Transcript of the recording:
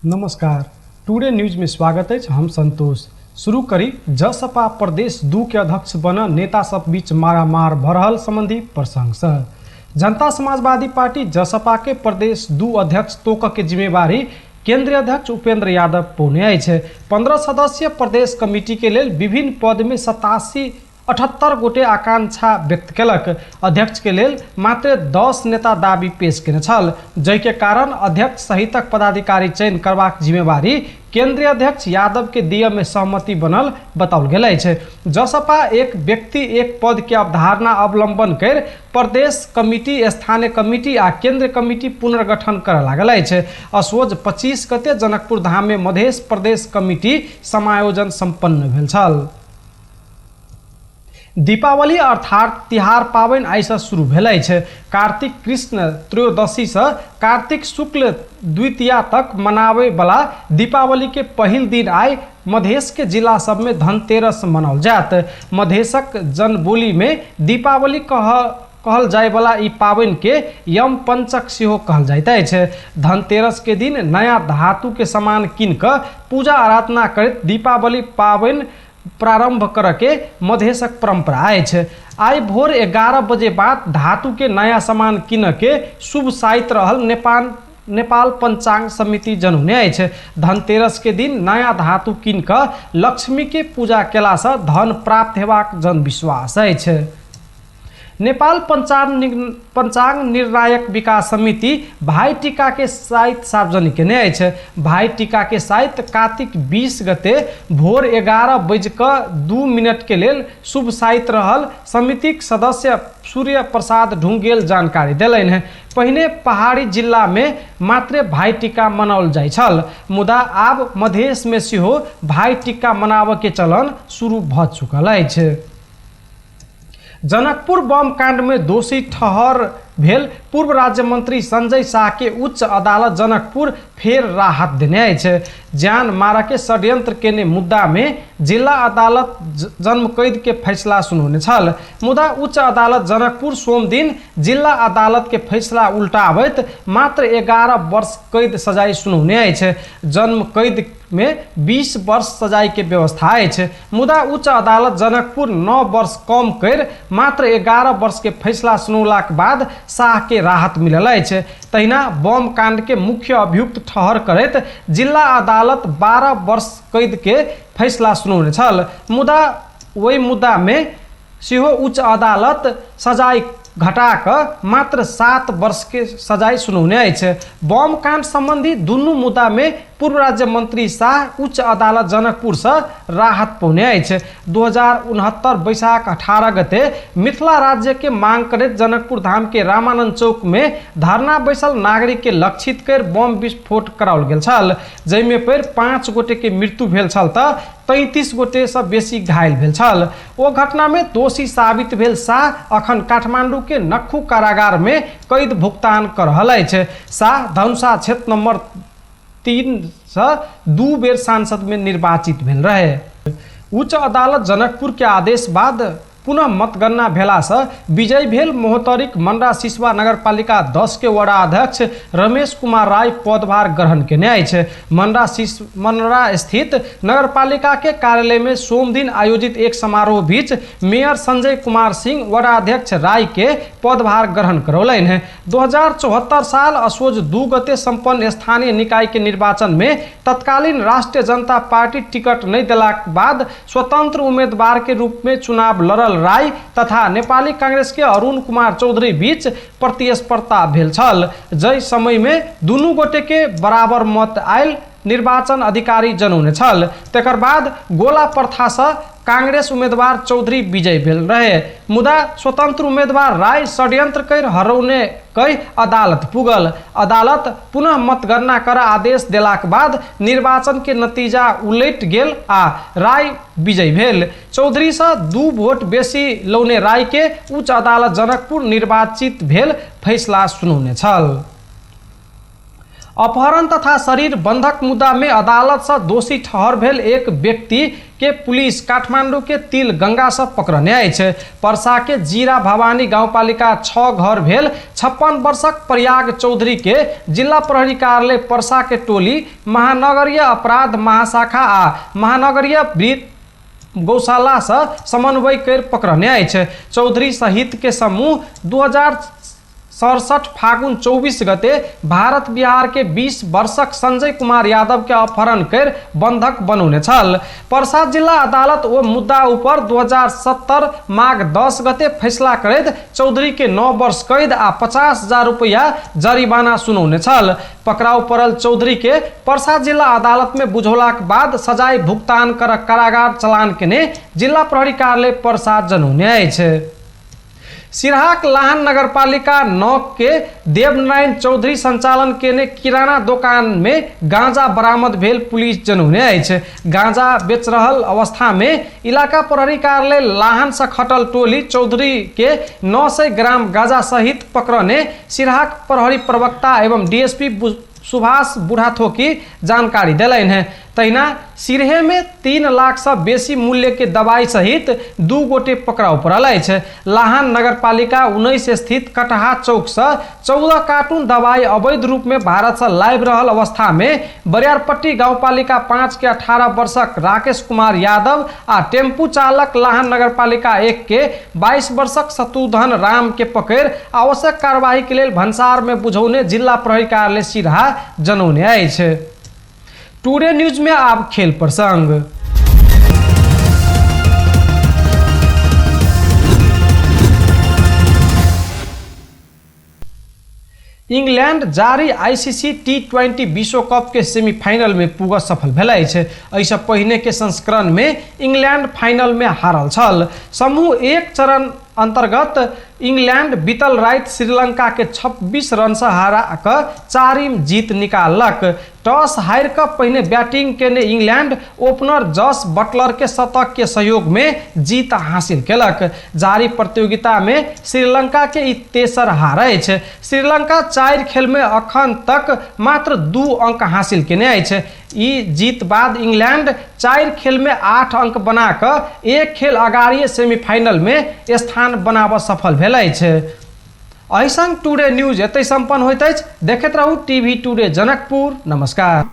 नमस्कार, today news में स्वागत अछि। हम संतोष। शुरू करी जसपा प्रदेश 2 के अध्यक्ष बन नेता सब बीच मारामार भ रहल संबंधी प्रसंग से। जनता समाजवादी पार्टी जसपा के प्रदेश 2 अध्यक्ष तोक के जिम्मेवारी केंद्रीय अध्यक्ष उपेंद्र यादव पौने अछि। 15 सदस्यीय प्रदेश कमिटी के लेल विभिन्न पद में 87-78 गोटे आकांक्षा व्यक्त केलक। अध्यक्ष के लेल मात्र 10 नेता दावी पेश केने छल, जाहि के कारण अध्यक्ष सहितक पदाधिकारी चयन करबाक जिम्मेवारी केंद्रीय अध्यक्ष यादव के दिय में सहमति बनल बताओल गेल अछि। जसपा एक व्यक्ति एक पद के अवधारणा अवलंबन कर प्रदेश कमिटी, स्थानीय कमिटी आ केंद्रीय कमिटी पुनर्गठन करय लागल अछि। असोज 25 गते जनकपुर धाम में मधेश प्रदेश कमिटी समायोजन संपन्न भेल छल। दीपावली अर्थात तिहार पाबनि आइ से शुरू भेल अछि। कार्तिक कृष्ण त्रयोदशी से कार्तिक शुक्ल द्वितीया तक मनावे वाला दीपावली के पहिल दिन आइ मधेश के जिला सब में धनतेरस मनाओल जायत। मधेशक जनबोली में दीपावली कहल जाय वाला ई पाबनि के यम पंचक सेहो कहल जाइत अछि। धनतेरस के दिन नया धातु के सामान कीन कऽ पूजा आराधना करैत दीपावली पाबनि प्रारंभ करऽ के मधेशक परंपरा अछि। आइ भोर 11 बजे बाद धातु के नया सामान कीनऽ के शुभ साइत रहल नेपाल पंचांग समिति जनौने अछि। धनतेरस के दिन नया धातु कीन कऽ लक्ष्मी के पूजा केलासँ धन प्राप्त हेबाक जनविश्वास अछि। नेपाल पंचांग निर्णायक विकास समिति भाई टीका के साइत सार्वजनिक केने अछि। भाई टीका के साइत कार्तिक 20 गते भोर 11:02 के लेल शुभ साइत रहल समितिक सदस्य सूर्य प्रसाद ढुंगेल जानकारी देलनि हैं। पहिने पहाड़ी जिला में मात्रे भाई टीका मनाओल जाइ छल, मुदा आब मधेश में सेहो भाई टीका मनाबऽ के चलन शुरू भऽ चुकल अछि। जनकपुर बम कांड में दोषी ठहर भेल पूर्व राज्य मंत्री संजय शाह के उच्च अदालत जनकपुर फेर राहत देने अछि। जान मारऽ के षड्यंत्र केने मुद्दा में जिला अदालत जन्मकैद के फैसला सुनौने छल, मुदा उच्च अदालत जनकपुर सोमदिन जिला अदालत के फैसला उल्टाबैत मात्र 11 वर्ष कैद सजाय सुनौने अछि। जन्मकैद में 20 वर्ष सजाय के व्यवस्था अछि, मुदा उच्च अदालत जनकपुर 9 वर्ष कम कर मात्र 11 वर्ष के फैसला सुनौलाक बाद शाह के राहत मिलल अछि। तहिना बम कांड के मुख्य अभियुक्त ठहर करैत जिला अदालत 12 वर्ष कैद के फैसला सुनौने छल, मुदा ओहि मुद्दा में सेहो उच्च अदालत सजाय घटा कऽ मात्र 7 वर्ष के सजाय सुनौने अछि। बम कांड संबंधी दुनू मुद्दा में पूर्व राज्य मंत्री शाह उच्च अदालत जनकपुर से राहत पौने अछि। 2069 बैसाख 18 गते मिथिला राज्य के मांग करैत जनकपुर धाम के रामानंद चौक में धरना बैसल नागरिक के लक्षित कर बम विस्फोट कराओल गेल छल, जाहिमे पर 5 गोटे के मृत्यु भेल छल तऽ 33 गोटे से बेसी घायल भेल छल। ओ घटना में दोषी साबित भेल शाह अखन काठमांडू के नक्खू कारागार में कैद भुगतान कर रहल अछि। शाह धनुषा क्षेत्र नंबर 3 से 2 बेर सांसद में निर्वाचित भेल रहे। उच्च अदालत जनकपुर के आदेश बाद पुनः मतगणना भेला से विजयी भेल महोत्तरीक मनरा सिसवा नगरपालिका 10 के वडा अध्यक्ष रमेश कुमार राय पदभार ग्रहण केने अछि। मनरा स्थित नगरपालिका के कार्यालय में सोमदिन आयोजित एक समारोह बीच मेयर संजय कुमार सिंह वडा अध्यक्ष राय के पदभार ग्रहण करौलनि हैं। 2074 साल असोज 2 गते संपन्न स्थानीय निकाय के निर्वाचन में तत्कालीन राष्ट्रीय जनता पार्टी टिकट नहीं देलाक बाद स्वतंत्र उम्मीदवार के रूप में चुनाव लड़ल राय तथा नेपाली कांग्रेस के अरुण कुमार चौधरी बीच प्रतिस्पर्धा भेल छल। जै समय में दुनू गोटे के बराबर मत आयल निर्वाचन अधिकारी जनौने छल। तकर बाद गोला प्रथा से कांग्रेस उम्मीदवार चौधरी विजयी भेल रहे, मुदा स्वतंत्र उम्मीदवार राय षड्यंत्र कर हरौने कहि अदालत पुगल। अदालत पुनः मतगणना कर आदेश देलाक बाद निर्वाचन के नतीजा उलट गेल आ राय विजयी भेल। चौधरी से 2 वोट बेसी लौने राय के उच्च अदालत जनकपुर निर्वाचित भेल फैसला सुनौने छल। अपहरण तथा शरीर बंधक मुद्दा में अदालत से दोषी ठहर भेल एक व्यक्ति के पुलिस काठमांडू के तिल गंगा से पकड़ने अछि। परसा के जीरा भवानी गाउँपालिका 6 घर भेल 56 वर्षक प्रयाग चौधरी के जिला प्रहरी कार्यालय परसा के टोली महानगरीय अपराध महाशाखा आ महानगरीय वृत्त गौशाला से समन्वय कर पकड़ने अछि। चौधरी सहित के समूह 2067 फागुन 24 गते भारत बिहार के 20 वर्षक संजय कुमार यादव के अपहरण कर बंधक बनौने छल। परसा जिला अदालत ओ मुद्दा ऊपर 2070 माघ 10 गते फैसला करैत चौधरी के 9 वर्ष कैद आ 50,000 रुपया जरिमाना सुनौने छल। पकड़ाव पड़ल चौधरी के परसा जिला अदालत में बुझौलाक बाद सजाय भुगतान कर कारागार चलान केने जिला प्रहरी कार्यालय परसा जनौने अछि। सिरहाक लाहन नगरपालिका 9 के देवनारायण चौधरी संचालन केने किराना दोकान में गांजा बरामद भेल पुलिस जनौने अछि। गांजा बेच रहल अवस्था में इलाका प्रहरी कार्यालय लाहन से खटल टोली चौधरी के 900 ग्राम गांजा सहित पकड़ने सिरहाक प्रहरी प्रवक्ता एवं डीएसपी सुभाष बुढ़ाथोकी जानकारी देलनि हैं। तहिना सिरहे में 3 लाख से बेसी मूल्य के दवाई सहित 2 गोटे पकड़ाव पड़ल अछि। लाहन नगरपालिका 19 स्थित कटहा चौक से 14 कार्टून दवाई अवैध रूप में भारत से लाबि रहल अवस्था में बरियारपट्टी गाउँपालिका 5 के 18 वर्षक राकेश कुमार यादव आ टेम्पू चालक लाहन नगरपालिका 1 के 22 वर्षक शत्रुघ्न राम के पकड़ि आवश्यक कार्यवाही के लेल भन्सार में बुझौने जिला प्रहरी कार्यालय सिरहा जनौने अछि। टुडे न्यूज में आप खेल प्रसंग। इंग्लैंड जारी आईसीसी टी20 विश्व कप के सेमीफाइनल में पुग सफल भेल अछि। एहिसँ पहिने के संस्करण में इंग्लैंड फाइनल में हारल छल। समूह 1 चरण अंतर्गत इंग्लैंड बीतल राति श्रीलंका के 26 रन से हरा कऽ 4 जीत निकाललक। टॉस हारि कऽ पहिने बैटिंग केने इंग्लैंड ओपनर जॉस बटलर के शतक के सहयोग में जीत हासिल केलक। जारी प्रतियोगिता में श्रीलंका के ई तेसर हार अछि। श्रीलंका 4 खेल में अखन तक मात्र 2 अंक हासिल केने अछि। ई जीत बाद इंग्लैंड 4 खेल में 8 अंक बना कऽ 1 खेल अगाड़िए सेमीफाइनल में स्थान बनाबऽ सफल भेल अछि। एहि संग टुडे न्यूज एतहि सम्पन्न होइत अछि। देखैत रहू टीवी टुडे जनकपुर। नमस्कार।